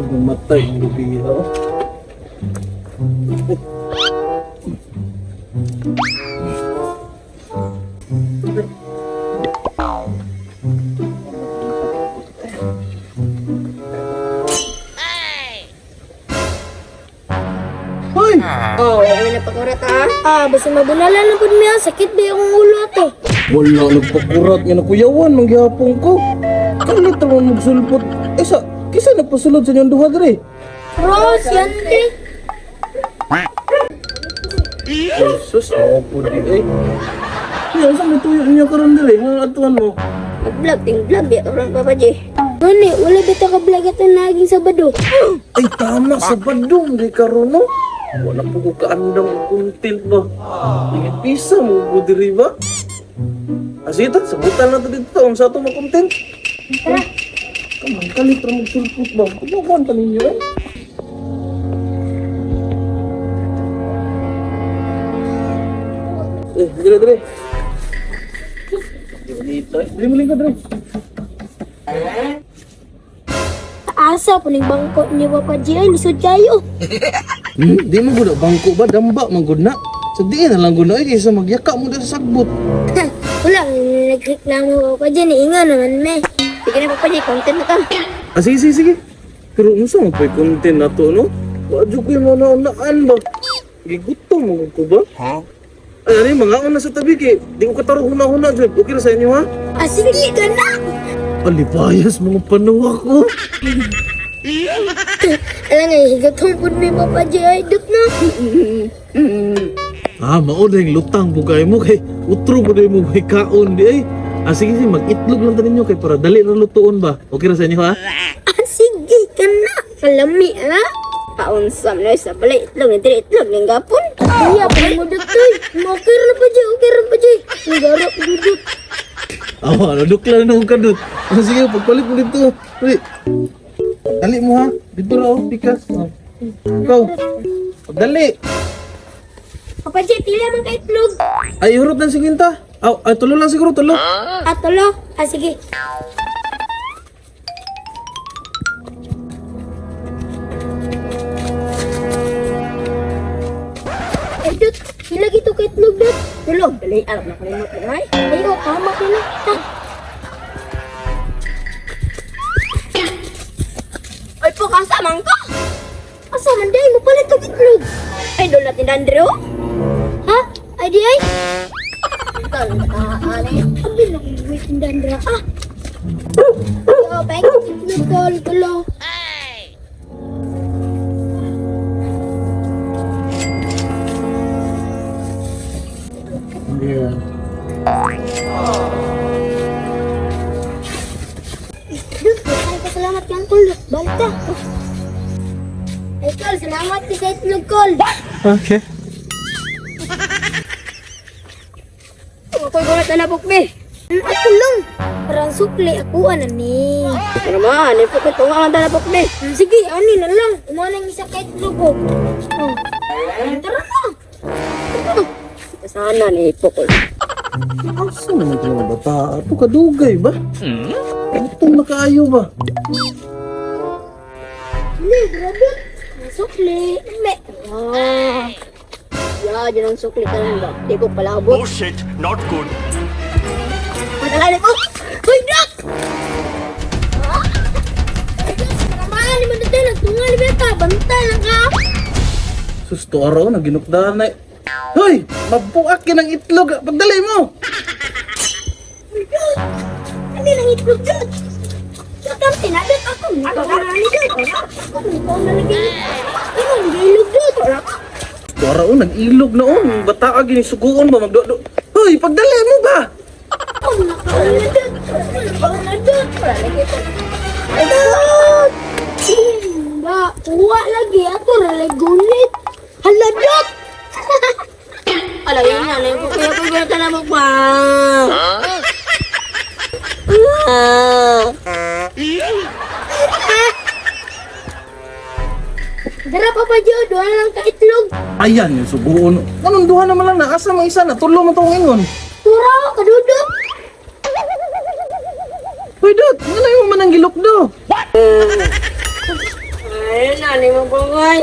Namatay ang lubila. Oh. Hoy! Oh, wala na pakurat ha. Ah, basta mabunala na pud miya, sakit ba yung ulo ato? Wala nagpakurat nga nakuyawan mangyapon ko. Kalit naman magsulpot. Eh sa kisa nagpasulod sa inyong duha dre. Rose, yante. Ay sus, ako po di eh. Yan, saan may tuyo niya karon dre? Nga atuan mo. Mag-vlog, ting vlog, di orang Papa J. Ngani, wala bita ka vlog ato naging Sabado. Ay tama sa badong di karon no. Wala po ko kaandam og content ba. Ingit pisa mo ko diri ba? Asita, sabutan na to dito unsa to mo content. Tara. Kamang kalit ra magsulpot ba? Kumukuan pa ninyo eh. Eh, dire dire. Dito eh. Dili mo lingkod dire. Asa po ning bangko ni Papa J ay lisod kayo. Di mo gud bangko ba damba man gud na. Sa diin na lang gud na eh kaysa magyaka mo diri sa sagbot. Wala nagreklamo Papa J ni inga naman me. Sige na Papa J, content na ta. Ah, sige, sige, sige. Pero unsa man po'y content na to, no? Wa jud ko'y manaunahan ba? Gigutom mo ko ba? Ha? Ay, ano yung mga una sa tabi kay di ko kataro huna-huna jud. Okay ra sa inyo ha? Ah, sige ka na. Alipayas mga panuwa ko. Ala nga higatom pud ni Papa J ay dot na. Ah, mao na yung lutang bugay mo kay utro mo mo may kaon di ay. Ah, sige, sige, mag-itlog lang ta ninyo kay para dali ra lutuon ba. Okay ra sa inyo ha? Ah, sige ka na. Kalami ah. Paunsam na sa balay, itlog, ni diri itlog, ning gapon. Iya, pa mo dot toy. Okay ra pa J, okay ra pa J. Ang garap dudot. Awa, nadukla na akong kadot. Ah, sige, pagpalit mo dito. Dali. Dali mo ha. Dito ra oh, pikas. Oh. Ikaw. Dali. Papa J, pila man ka itlog. Ay, hurot ng siginta. Aw, ay, tulo lang siguro, tulo. Ah, tulo. Ah, sige. Ay, Dut, pila gito ka itlog, Dut? Tulog, dali, arap na kalimot na ay. Ay, oh, tama pila. Ta. Ay po, kasa man ka. Asa man day mo palit og itlog? Ay, doon natin dandre oh. Ha? Ay, di ay. Ikaw, nakaani. Abi na kong buhay tindahan dra. Ah! Yo, paikot itlog, tol, tulo. Yeah. Dut, ay pasalamat kang tol. Balik ta. Ay, tol, salamat sa itlog, kol. Okay. Ako'y gulat na nabukbi. Ako lang. Parang sukli ako, ano ni. Ano man, ipot ko tunga lang na nabukbi. Sige, ani na lang. Kumuha ng isa kahit lugo. Oh. Tara na. Tara. Sana ni ipokol. Asa naman ito mga bata? Ito kadugay ba? Itong nakaayo ba? Hindi, grabe. Ang Sukli. Me. Ah. Ya, dyan ang sukli ka lang ba? Di ko palabot. Oh shit, not good. Matalali ko! Hoy, Dok! Ah! Ay, Dok, Tama, lima na tayo. Nagtungal, beta. Banta lang ka. Sus, to araw, naginukdaan na eh. Hoy! Mabuak yan ang itlog! Pagdali mo! Uy, Dok! Ano lang itlog, Dok? Dok, ang tinadot ako. Ako na ni Dok. Ako, ikaw na lagi. Ikaw, nag-ilog, Dok. To araw, nag-ilog na on. Bata ka, ginisuguon ba? Magdo-do. Hoy! Pagdali mo ba? Oh, nakaon na, Dok. Nakaon na, Dok. Wala lagi ito. Dok! Ba, kuha lagi ako ralagunit. Hala, Dok! Alam yun nga, na yung kuya ko gulat na nabukba. Ah. Dara, Papa Joe, duha na lang ka itlog. Ayan, yung suguon. Anong duha naman lang na? Asa mga isa na? Tulo mo itong ingon. Tura, kadudot. Hoy, Dot! Ano yung man ang gilok do? Na, ni mo bangay.